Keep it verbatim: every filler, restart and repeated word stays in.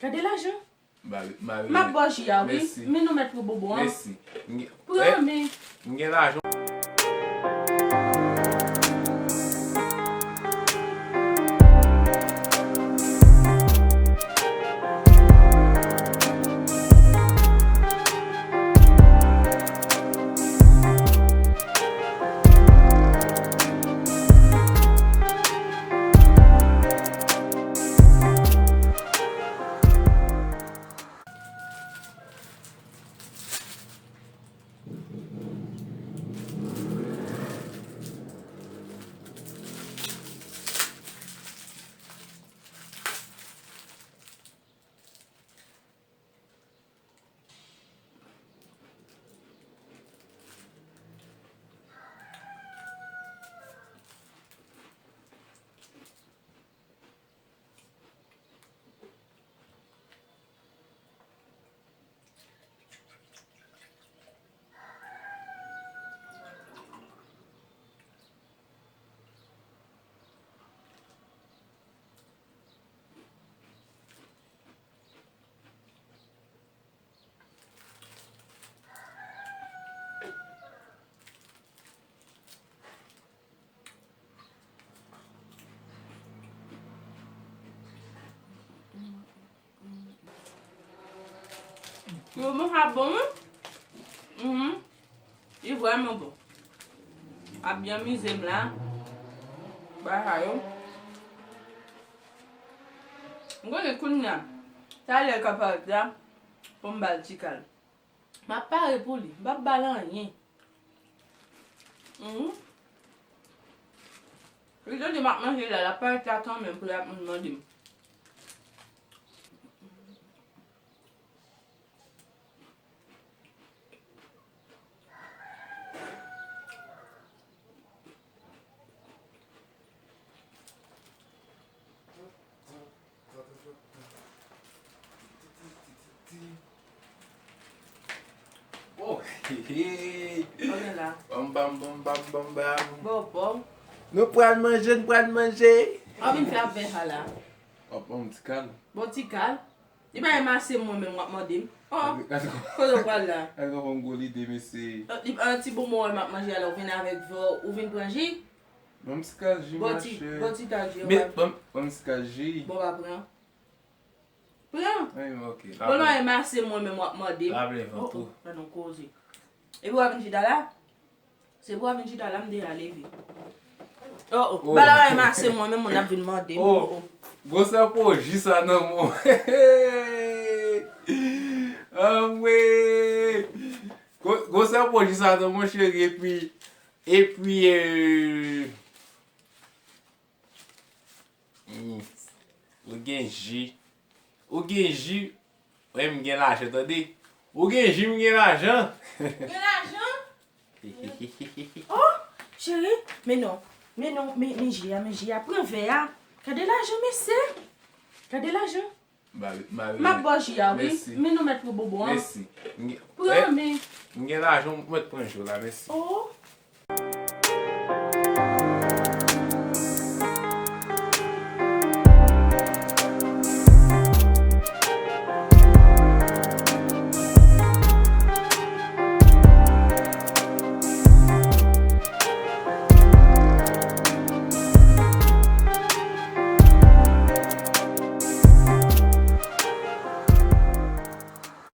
Gade lajan. M ap ba w ji a, wi. Men nou mèt pran bonbon an. Pran, men. M gen lajan. Yo, bon, sa bon, wi. Mhm. Li vrèman bon. Ap byen mize m la. Bagay sa yo. M konnen kounye a. Talè l ka parèt la. Pou m ba l ti kal. M ap pare pou li. M p ap ba l anyen. Mhm. Li tande m ap manje la, l ap parèt la kanmenm pou l ap mande m. Oh, he, he. Konnen la. Bam, bam, bam, bam, bam, bam. Bon, bon. Nou pral manje, nou pral manje. An vin fè avè sa la. W ap ban m ti kal. Bon, ti kal. Li pa renmen se mwen menm w ap mande m. Oh, kote w pral la? Gade kòman m gwo lide, mesye. An ti bon mwen m ap manje, alò w vin avèk vè w, ou vin pran ji? Ban m ti kal ji, machè. Bon ti kal ji. Ban m ti kal ji. Bon, pa pran. Pran. Wi, ok. Bon, non, e mase mwen menm w ap mande m. Pa vle vant ou. Fè nou koze. Epi w ap vin chita la? Se pou w ap vin chita la, m deja leve. Oh, oh. Bala e mase mwen menm, moun ap vin mande m. Oh, oh. Gwosè po ji sa nan men w. Anmwe. Gwosè po ji sa nan men w, cheri, epi, epi, eh, Hmm. Ou gen ji. Ou gen ji. Wi, m gen lajan, tande. Ou gen ji, m gen lajan. Gen lajan? Oh, cheri, men non. Men non, men, men ji a, men ji a. Pran vè a. Gade lajan, mesye. Gade lajan. M ap ba w ji a, wi. Men nou mèt pran bonbon an. Pran, men. M gen lajan, m mèt pran ji la, mèsi. Oh.